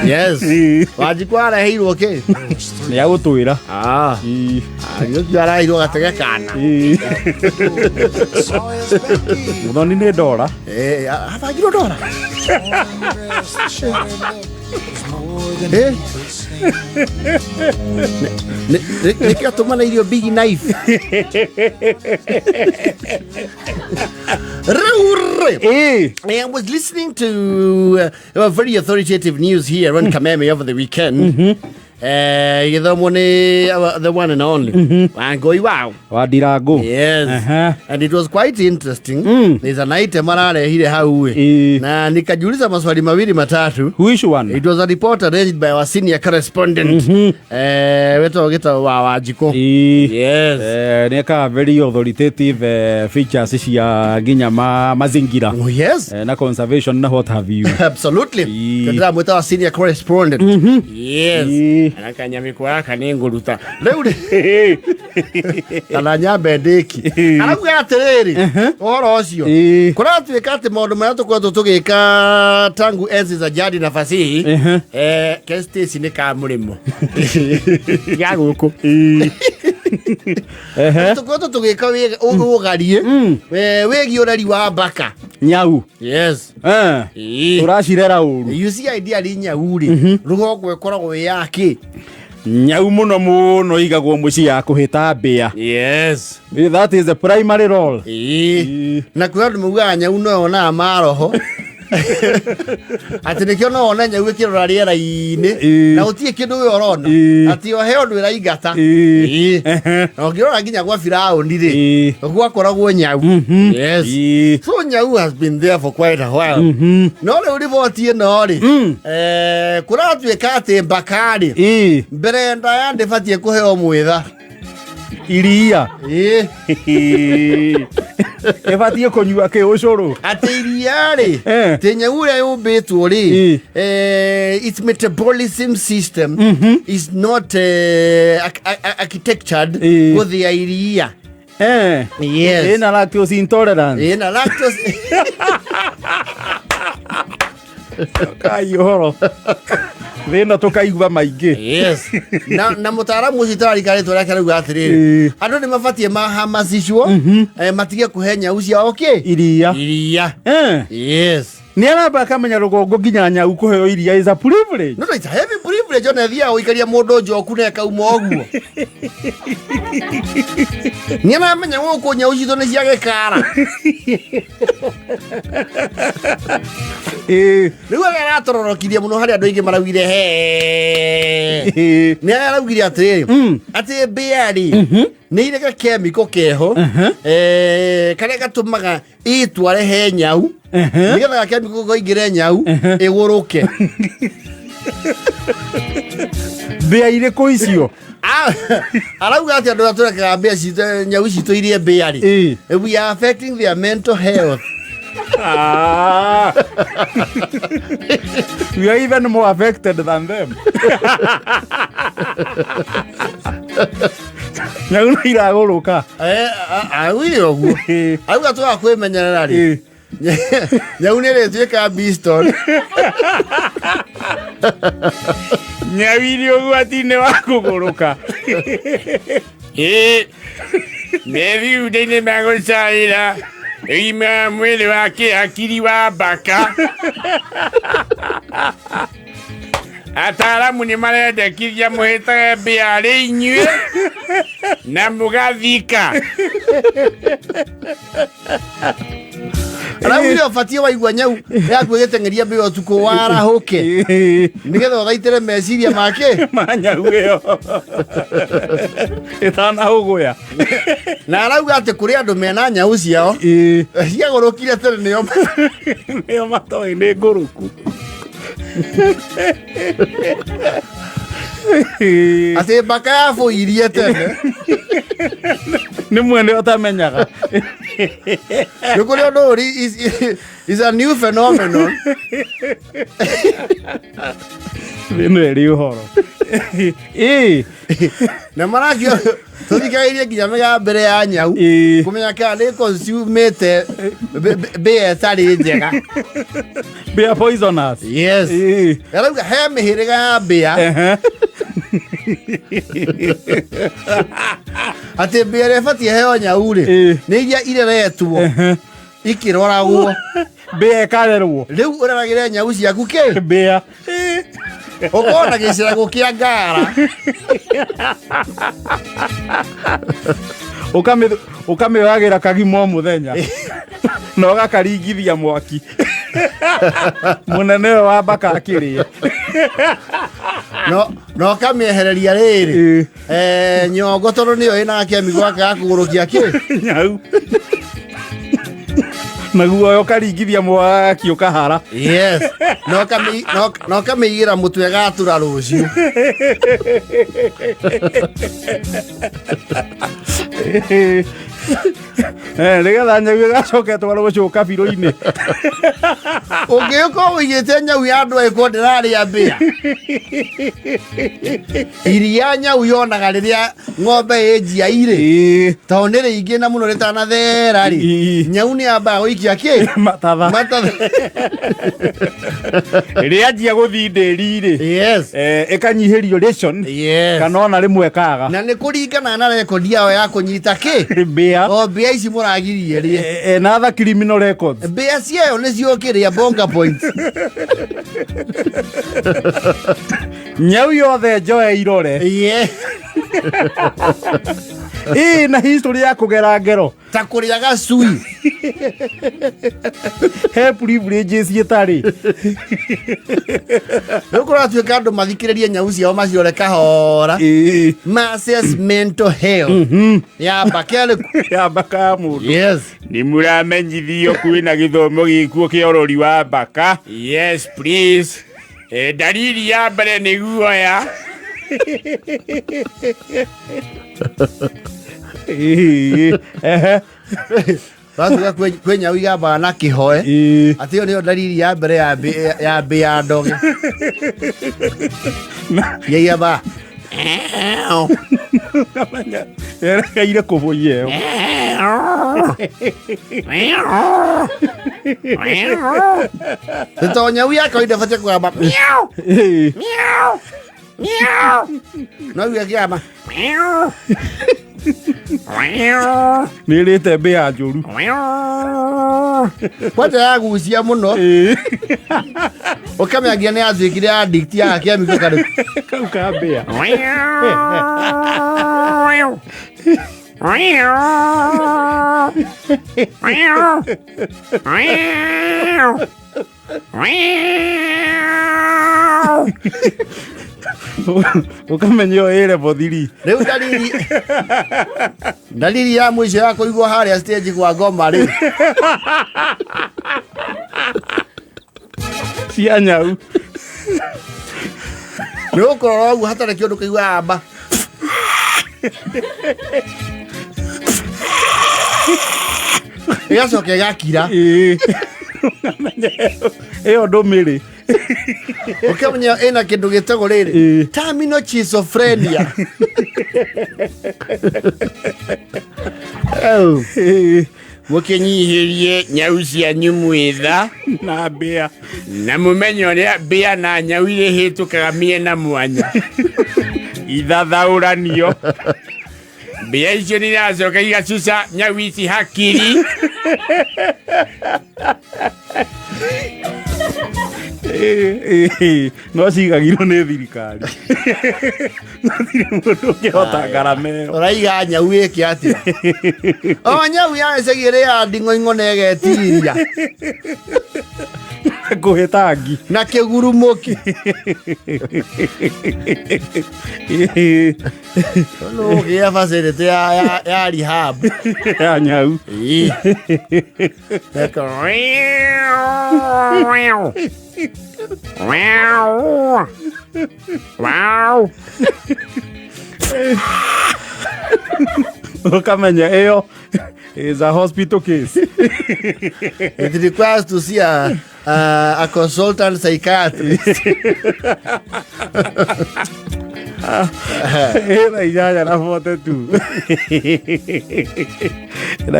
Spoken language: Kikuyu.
Yes. Wanjikũ areheirwo kĩ? Nĩ agũtwĩra. Ah. Ii. Ũcio araheirwo gatege kana. Ii. Mũthoni nĩ ndora. Eh, abangirwo ndora. Eh? Nĩkĩo atũmana irio big knife. Rĩu rĩ. Ii. I was listening to very authoritative news here on Kameme over the weekend. Gĩthomwo nĩ the one and only Wangũi wao. Wandirangũ. Yes. Aha. And it was quite interesting. There's an item ararehire hau ĩ. Ii. Na nikajiuliza maswali mawili matatu. Which one? It was a report arranged by our senior correspondent. Wetagwo gĩtagwo wa Wanjikũ. Ii. Yes. Nĩ ekaga very authoritative features cia nginya mazingira. Oh, yes. Na conservation na what have you. Absolutely. Ii. Ndĩramwĩta wa senior correspondent. Yes. Ii. Na kanyamĩkwa gaka nĩ ngũruta. Rĩu rĩ kana nyambe ndĩki. Arauga atĩrĩrĩ, ũhoro ũcio. Ii. Kũratuĩka atĩ maũndũ marĩa tũkoretwo tũgĩka tangu enzi za jadi na fasihi ke Stacy nĩ ka mũrĩmo. Ga gũkũ. Ehe. Tũkoretwo tũgĩka ũgarie wĩgiĩ ũreri wa mbaka. Nyau. Yes. Eh. Ii. Ũracirera ũru. You see idea rĩ nyau rĩ rũgongo ĩkoragwo ĩ yake. Nyau mũno mũno igagwo mũciĩ ya kũhĩta mbĩa. Yes. That is the primary role. Ĩĩ. Na kwĩ andũ maugaga nyau no yonaga maroho atĩ nĩkĩo no wone nyau ĩkĩrora rĩera-inĩ Ĩĩ. na gũtirĩ kĩndũ we ũrona Ĩĩ. atĩ o he ũndũ ĩraingata. Ĩĩ. Ĩĩ. Ehe. Na ũngĩrora nginya gwa Firaũni rĩ Ĩĩ. gwakoragwo nyau. Yes. Ĩĩ. So nyau has been there for quite a while. No rĩu riboti ĩno rĩ kũratuĩka atĩ mbaka rĩ Ĩĩ. mbere ndaya ndĩbatiĩ kũheo mwĩtha. Iria. Ĩĩ. Ĩbatiĩ kũnyua kĩ ũcũrũ. Atĩ iria rĩ tĩ nyau ũrĩa yũmbĩtwo rĩ its metabolism system is not architectured gũthĩa iria. Yes. Ĩna lactose intolerance. Ĩna lactose. Kai ũhoro. Thĩna tũkaigua maingĩ. Yes. Na mũtaaramu ũcio itararika rĩtwa rĩake arauga atĩrĩrĩ andũ nĩ mabatiĩ mahamacicwo matige kũhe nyau ciao kĩ Iria. Iria. Yes. Nĩ aramba akamenya rũgongo nginya nyau kũheo iria is a privilege. No, it's a heavy privilege ona ĩthiaga gũikaria mũndũ njoku na ĩkauma ũguo. Nĩ aramenya gũkũ nyau citũ nĩ cia gĩkara. Rĩu arĩa aratororokirie mũno harĩa andũ aingĩ maraugire he nĩ arĩa araugire atĩrĩrĩ atĩ mbĩa rĩ nĩ irĩ gakemiko keho karĩa gatũmaga ĩtware he nyau nĩgetha gakemiko kaingĩre nyau ĩgũrũke. Mbĩa irĩkũ icio? Ah, arauga atĩ andũ arĩa tũrekaga mbĩa citũ nyau citũ irie mbĩa rĩ we are affecting their mental health. Ah. We are even more affected than them. Nyau nĩ iragũrũka. Augire ũguo auga twaga kwĩmenyerera rĩ nyau nĩ ĩrĩtuĩka Beaston. Nyau irĩ ũgwati-inĩ wa kũgũrũka. Ĩĩ, methiunda-inĩ magũcaĩra ũgima wa mwĩrĩ wa kĩhakiri wa mbaka. Ataaramu nĩ marendekithia mũhĩtage mbĩa arĩ inyuĩ na mũgathika. Araugire ũbatiĩ waigua nyau yaku ĩgĩteng'eria mbĩa ũtukũ warahũke nĩgetha ũthaitĩre meciria make ma nyau ĩyo ĩtanahũgũya. Na arauga atĩ kũrĩ andũ mena nyau ciao ciagũrũkire tene nĩo nĩo matoĩ nĩ ngũrũku. Atĩ mbaka yabũirie tene nĩ mwene ũtamenyaga. Nĩ kũrĩ ũndũ ũri is a new phenomenon. Thĩna ĩrĩ ũhoro. Ĩĩ. Na marakio tũthikagĩrie nginya mĩgambĩre ya nyau kũmenya kana nĩ consumĩte mbĩa ĩtarĩ njega. Mbĩa poisonous. Yes. Arauga he mĩhĩrĩga ya mbĩa atĩ mbĩa ĩrĩa ĩbatiĩ heo nyau rĩ nĩ iria ireretwo ikĩroragwo. Mbĩa ĩkarerwo. Rĩu ũreragĩre nyau ciaku kĩ? Mbĩa. Ũkorwo na gĩcirago kĩa ngara. Ũkamĩoyagĩra kagima o mũthenya na ũgakaringithia mwaki mũnene ũyũ wa mbaka akĩrĩa. No na ũkamĩehereria rĩrĩ nyongo tondũ nĩyo ĩna gakĩamiko gaka ga kũgũrũkia kĩ nyau naguo ũkaringithia mwaki ũkahara. Yes. Na ũkamĩigĩra mũtwe gatũra rũciũ. Nĩgetha nyau ĩgacoka ĩtwarwo gũcoka birũ-inĩ. Ũngĩũka ũigĩte nyau ya andũ ĩkwo ndĩrarĩa mbĩa. Iria nyau yonaga rĩrĩa ng'ombe ĩ njiai-rĩ, tondũ nĩ rĩingĩ na mũno rĩtanathera rĩ, nyau nĩ yambaga gũikia kĩ? Matatha. Matatha. Rĩanjia gũthiĩ ndĩri-rĩ, Yes. Ĩkanyihĩrio ration, Yes. kana ona rĩmwe ĩkaga. Na nĩ kũringana na rekondi yao ya kũnyita kĩ? Mbĩa. O mbĩa ici mũragirie rĩ. Na other criminal records. Mbĩa ciayo nĩ ciokĩrĩa bonga points. Nyau yothe njoe irore. Yeah. Ĩ na history ya kũgera ngero. Ta kũrĩa gacui. He privileges itarĩ. Rĩu kũratuĩka andũ mathikĩrĩrie nyau ciao maciore kahora. Massess mental health. Ya mbaka ĩrĩkũ? Ya mbaka ya mũndũ. Yes. Nĩ mũramenyithio kwĩna gĩthomo gĩkuo kĩa ũrori wa mbaka. Yes, please. Dalili ya mbere nĩ guoya. Batuga kwĩ nyau igambaga na kĩhoe. Atĩ ĩyo nĩyo dalili ya mbere ya mbĩ ya ndoge. Yaigamba. Yerekeire kũbũiya ĩyo. Nĩ tondũ nyau ya kawaida ĩbatiĩ kũgamba miau, miau, miau. No rĩu ĩkĩgamba miau, miau. Nĩ ĩrĩte mbĩa njũru. Kwanja yagucia mũno. Ũkamĩangia nĩ yatuĩkire addict ya kĩamiko karĩkũ. Kau ka mbĩa. Ũkamenya ĩyo ĩ level 3. Rĩu dalili ya mũico ya kũigwo harĩa stage kwa ngoma rĩ. Cia nyau. Nĩ ũkũrora ũguo hatarĩ kĩndũ kĩigua amba. Ĩgacoka ĩgakira. Ĩyo ndũmĩrĩ. Ũkĩmenya ĩna kĩndũ gĩtagwo rĩrĩ terminal schizophrenia. Mũkĩnyihĩrie nyau cianyu mwĩtha na mbĩa na mũmenye ũrĩa mbĩa na nyau irĩhĩtũkaga mĩena mwanya ithathaũranio. Mbĩa icio nĩ iracoka igacuca nyau ici hakiri. No cigagirwo nĩ thirikari. Gũtirĩ mũndũ ũngĩhota ngarama ĩyo. Ũraiga nyau ĩke atĩa? O nyau ya icagi ĩrĩ ya nding'oing'o na ĩgetiria. Kũhĩta ngi. Na kĩgurumũki. Nũ ũgĩa facility ya rehab. Ya nyau. Ũkamenya ĩyo is a hospital case. It requires to see a consultant psychiatrist. Thaa 8:42.